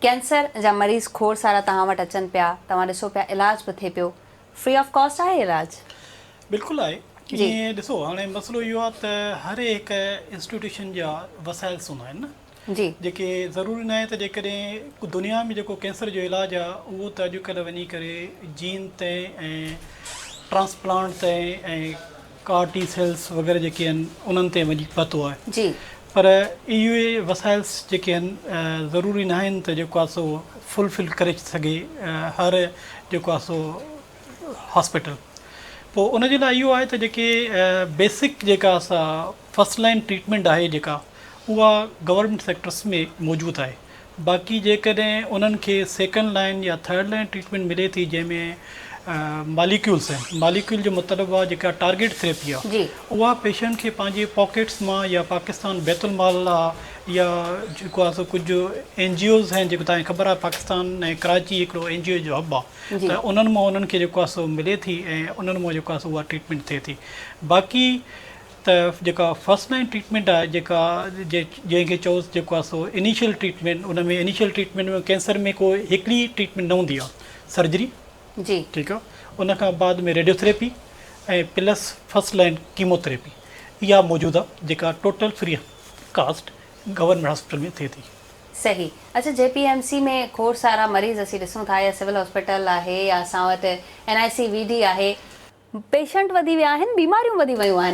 Cancer جا مريض کوڙ سارا توهان وٽ اچن پيا، توهان ڏسو پيا علاج به ٿئي پيو، فري آف ڪاسٽ آهي علاج؟ بلڪل آهي. ائين ڏسو هاڻي مسئلو اهو آهي ته هر هڪ انسٽيٽيوشن جا وسائلس هوندا آهن نه جي. جيڪي ضروري ناهي ته جيڪڏهن دنيا ۾ جيڪو ڪينسر جو علاج آهي اهو ته اڄڪلهه وڃي ڪري جين تي ۽ ٽرانسپلانٽ تي ۽ ڪار ٽي سيلس وغيره جيڪي آهن انهن تي وڃي پهتو آهي جي. پر اهي وسائلس جيڪي آهن ضروري ناهن ته جيڪو آهي سو فل فل ڪري سگهي هر جيڪو آهي سو هاسپيٽل پوء ان جي لاء اهو آهي ته جيڪي بيسڪ جيڪا سا فرسٽ لائن ٽريٽمينٽ آهي جيڪا اها گورنمينٽ سيڪٽرس ۾ موجود آهي باقي جيڪڏهن انهن کي سيڪنڊ لائن يا ٿرڊ لائن ٽريٽمينٽ ملي ٿي جنهن ۾ ماليڪيولس آهن ماليڪيول جو مطلب آهي جيڪا ٽارگيٽ ٿراپي آهي جي. اها پيشنٽ کي پنهنجي پاڪيٽس مان يا پاڪستان بيت المال آهي يا جيڪو آهي سو ڪجهه اين جي اوز آهن جيڪو توهان کي خبر آهي پاڪستان ۽ ڪراچي هڪڙو اين جي او جو هب آهي جي. ته انهن مان انهن کي جيڪو آهي سو ملي ٿي ۽ انهن مان جيڪو آهي سو اها ٽريٽمينٽ ٿئي ٿي باقي ته جيڪا فرسٽ لائن ٽريٽمينٽ آهي جيڪا جنهن کي چئوس جيڪو آهي سو انيشل ٽريٽمينٽ ان ۾ انيشل ٽريٽمينٽ ۾ ڪينسر ۾ ڪو هڪڙي ٽريٽمينٽ نه هوندي آهي سرجري جي ٺيڪ آهي ان کان بعد ۾ radio therapy ۽ plus first line chemotherapy اها موجود آهي جيڪا total free cost government hospital ۾ ٿئي ٿي. صحيح اڇا جي پي ايم سي ۾ کوڙ سارا مريض اسين ڏسون ٿا يا سول هاسپيٽل آهي يا اسان وٽ N I C V D آهي پيشنٽ وڌي ويا آهن بيماريون وڌي ويون آهن.